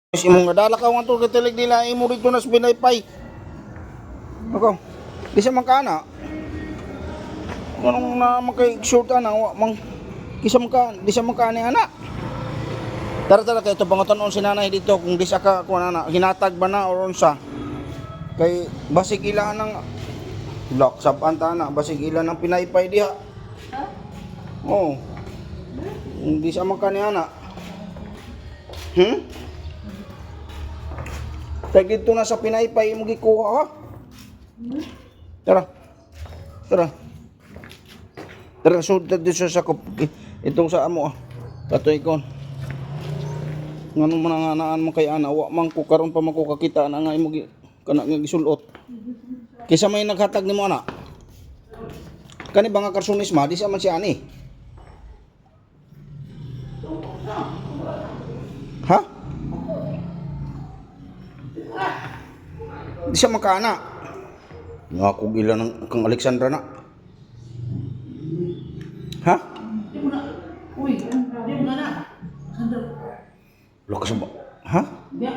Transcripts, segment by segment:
Imong nga dala ka nga to katilig nila imo rito na sa pinaypay. Ako. Di sa man kana. Anong na man kay short ana wa mang kisa man ka di sa man ka ani ana. Tara, tara, kay ito pangutanon si nanay dito kung di sa ka kuan ana hinatag ba na or unsa. Kay basig ila ng lock sab anta na basig ila ng pinaypay diha. Oo. Hindi sa man ka ni ana. Kay dito na sa pinaypay mo gikuha ha. Tara. Tara. Tara, sud dito sa sakop. Itong sa amo ah. Katoy kon. Ngano man ang anaan mo kay ana, wa man ko karon pa man ko kakita ana nga imo kana nga gisulot. Kaysa may naghatag nimo ana. Kani ba nga karsunis ma di sa man si ani? Ha? Di siya makaana. Nga ako gila ng kang Alexandra na. Ha? Di mo na. Uy, di mo na na. Sandal. Lakas ba? Ha? Ya.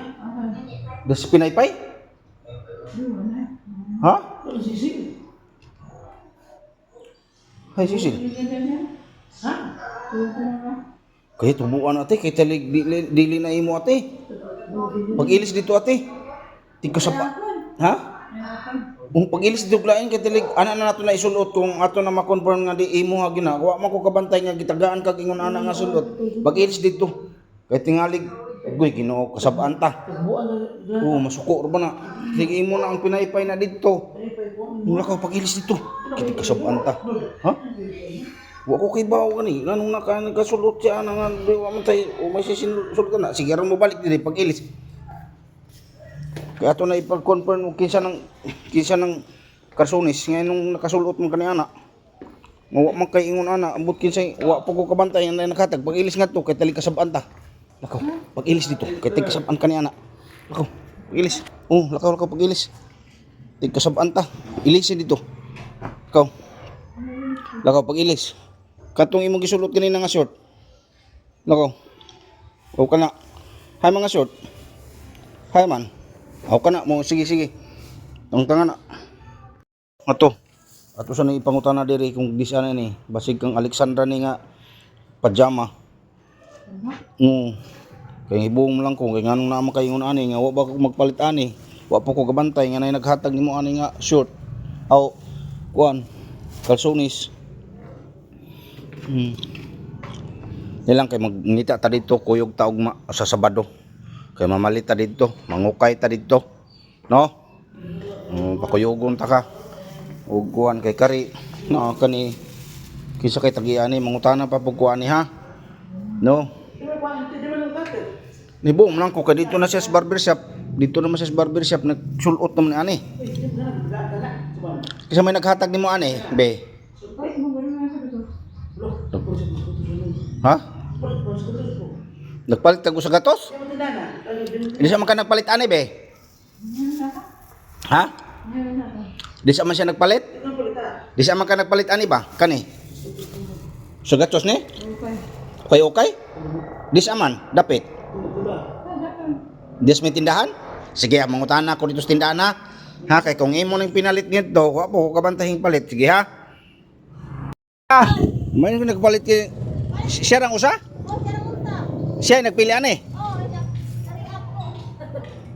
Das pinaypay? Ha? Wala sisi. Hay sisil. Ha? Kaya tubuan ate, kay talig dili, dili na imo ate. Pag-ilis dito ate. Tigko sa pa. Ha? Kung pag-ilis dito lain kay talig ana na nato na isulot kung ato na ma-confirm nga di imo ha gina. Wa man ko kabantay nga gitagaan kag ingon ana nga sulot. Pag-ilis dito kay tingalig guy Ginoo kasabaan ta. Buwan na. Oo, masuko ra ba na. Sige imo na ang pinaypay na dito. Mula ka pag-ilis dito. Kiti kasabaan ta. Ha? Wa ko kay bawo gani. Nganong naka nagasulot siya ana nga di wa man tay o may sisulot ka na. Sige ra mo balik diri pag-ilis. Kaya ato na ipag-confirm og kinsa ng karsunis ngayon nung nakasulot mo kani ana. Nga wa man kay ingon ana, ambot kinsa wa pa ko kabantay ang nakatag pag-ilis ngadto kay tali kasabaan ta. Lakaw, pag-ilis dito kay tig kasabaan kani ana. Lakaw, pag-ilis. Oh, lakaw, lakaw, pag-ilis. Tig kasabaan ta. Ilisin dito. Lakaw. Lakaw, pag-ilis. Katong imong gisulot kanina nga short. Lakaw. O ka na. Hay mga short. Hay man. Aw ka na mo, sige, sige. Tong tanga na. Ato. Ato sa ipangutana diri kung di sana ni basig kang Alexandra ni nga pajama. Oo. Kay ibong lang ko kay nganong naa man kay ingon ani nga wa ba ko magpalit ani. Wa po ko gabantay nga nay naghatag nimo ani nga short. Aw kuan kalsonis. Nilang kay magnita ta dito kuyog ta ugma sa Sabado. Kay mamalit ta dito, mangukay ta dito. No? Pakuyogon ta ka. Ug kuan kay kari no kani kinsa kay tagiani mangutana pa pug kuan ni ha. No? Di mo pa, di mo lang dati. Nibong lang ko kay dito na siya sa barber shop. Dito naman siya sa barber shop nagsulot naman ni ani. Uy, di mo na dala. Suban. Kasi may naghatag nimo ani, be. Ha? Nagpalit kag usa gatos? Di mo tinana. Hindi siya man ka nagpalit ani, be. Ha? Di siya man siya nagpalit? Di mo palita. Di siya man ka nagpalit ani ba? Kani. Sa gatos ni? Okay, okay. Di siya man, dapit. Di sa may tindahan? Sige, mangutana ako dito sa tindahan ha. Ha, kay kung imo nang pinalit nito, wa po ko kabantahing palit. Sige ha. Ah, may nagpalit kay siya rang usa? Siya ay nagpili ani.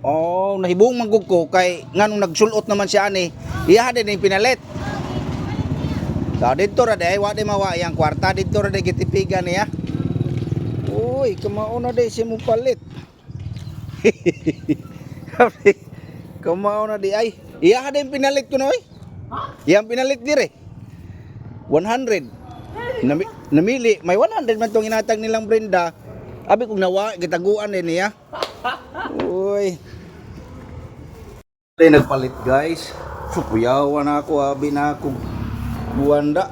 Oh, nahibong manggug ko kay nganong nagsulot naman siya ani. Iya din yung pinalit. Sa dito ra day, wa day mawa iyang kwarta dito ra day gitipigan niya. Uy, kamao na day siya mo palit. Kamao na di ay. Iya din pinalit ko noy. Iyang pinalit dire. 100. Namili, may 100 man tong inatag nilang Brenda. Abi kung nawa gitaguan din niya. Uy. Ay, nagpalit guys. Sukuyawan na ako, abi na ako. Buwanda.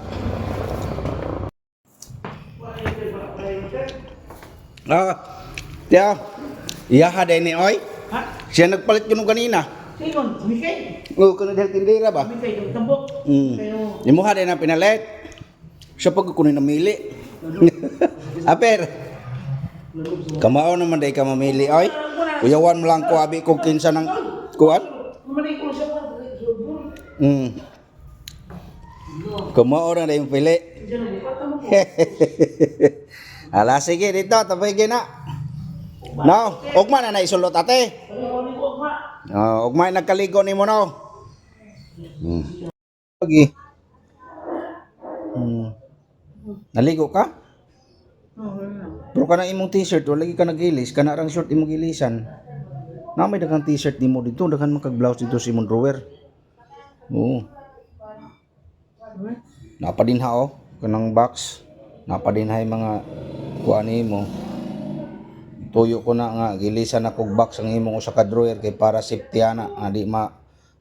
Ah, tiya. Iya ha din ni oy. Ha? Siya nagpalit kuno kanina. Singon, umikay. Oh, kuno dahil tindera ba? Umikay yung tambok. Kayo. Imo ha din ang pinalit. Siya pag kuno namili. Aper. Kamao naman day ka mamili oy. Kuyawan mo lang ko abi kung kinsa ng kuan. Mali ko siya pa. Kumao na yung pili. Ala sige dito tapay gina. No, ugma na naisulot ate. Oh, ugma na nagkaligo nimo no. Lagi. Naligo ka? Pero kana imong t-shirt wala lagi ka nagilis, kana rang short imong gilisan. Na may daghang t-shirt nimo dito, daghan man kag blouse dito sa imong drawer. Oo. Napadinha oh, kanang box. Napadinha yung mga kuan nimo. Tuyo ko na nga gilisan na kog box ang imong usa ka drawer kay para safety ana, nga di ma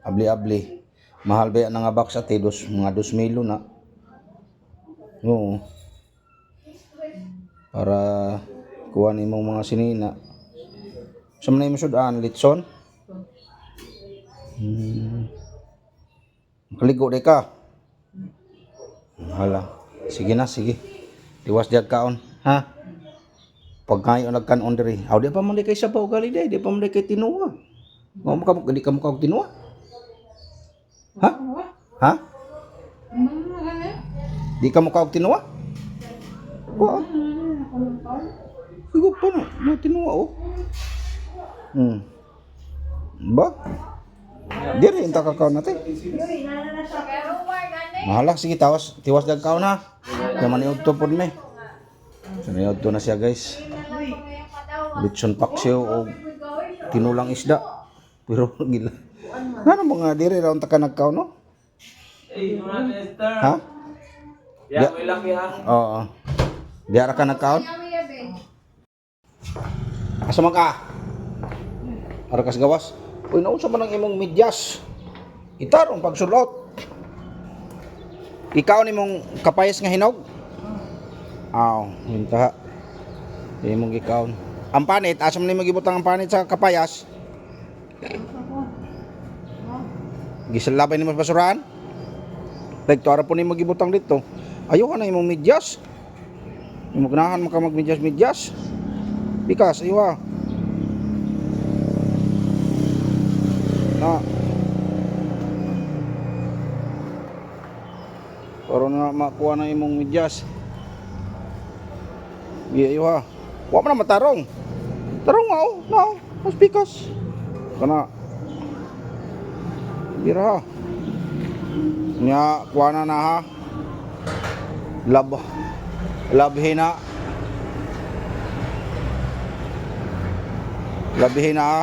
abli-abli. Mahal ba yan nga box ate, dos, mga 2,000 na. Oo. Para kuha nimong mga sinina. Sa man imong sudan, litson? Makaligo di ka. Hala. Sige na, sige. Tiwas diag kaon, ha? Pag ngayon nagkanon diri. Aw di pa man di kay sabaw gali di, di pa man di kay tinuwa. Mao mo ka di ka mo kaog tinuwa. Ha? Ha? Di ka mo kaog tinuwa? Wa. Sigo pa na, na tinuwa oh. Ba? Diri inta ka kaon nate. Mahala, sige tawas, tiwas dag kaon ha. Kaya maniud to pod me. So niud to na siya guys. Litson paksiw o tinulang isda. Pero gila. Ngano mga diri ra unta ka nagkaon no? Eh, Esther. Ha? Ya, may laki ha. Oo. Diara ka nagkaon? Asa man ka? Ara kas gawas. Uy, naunsa man ang imong medyas? Itarong pagsulot. Ikaw nimong kapayas nga hinog? Aw, hinta. Imong gikaon. Ang panit, asa man nimo gibutang ang panit sa kapayas? Gisalabay nimo sa basurahan? Dagto ara po nimo gibutang dito. Ayaw na imong medyas. Imong ganahan man ka magmedyas-medyas. Bikas, ayaw ah. Na. Para na makuha na imong medyas. Iya, ayaw ah. Wa man na matarong. Tarong nga oh, na oh. Mas bikas. Kana. Bira ha. Nya, kuha na na ha. Lab. Labhi na. Labihin na ha.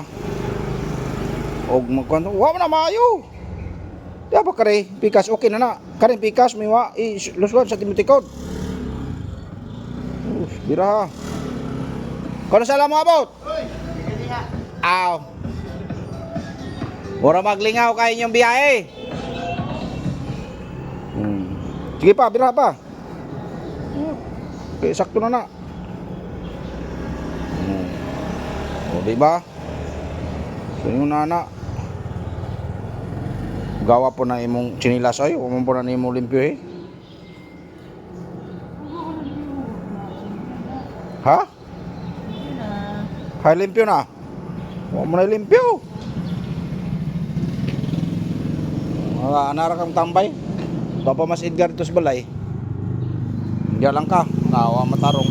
Og magkwanto, wa man na maayo. Di ba kare, pikas okay na na. Kare pikas may wa i luswan sa timotikod. Uf, bira ha. Kono sa mo abot? Aw. Mura maglingaw kay inyong biyahe. Sige pa, bira pa. Okay, sakto na na. O, di ba? So, yung nana. Gawa po na imong chinilas ay, huwag mo po na imong limpyo eh. Ha? Hay limpyo na. Huwag mo na limpyo. Mga anara kang tambay. Papa mas Edgar tos balay. Diya lang ka. Nawa matarong.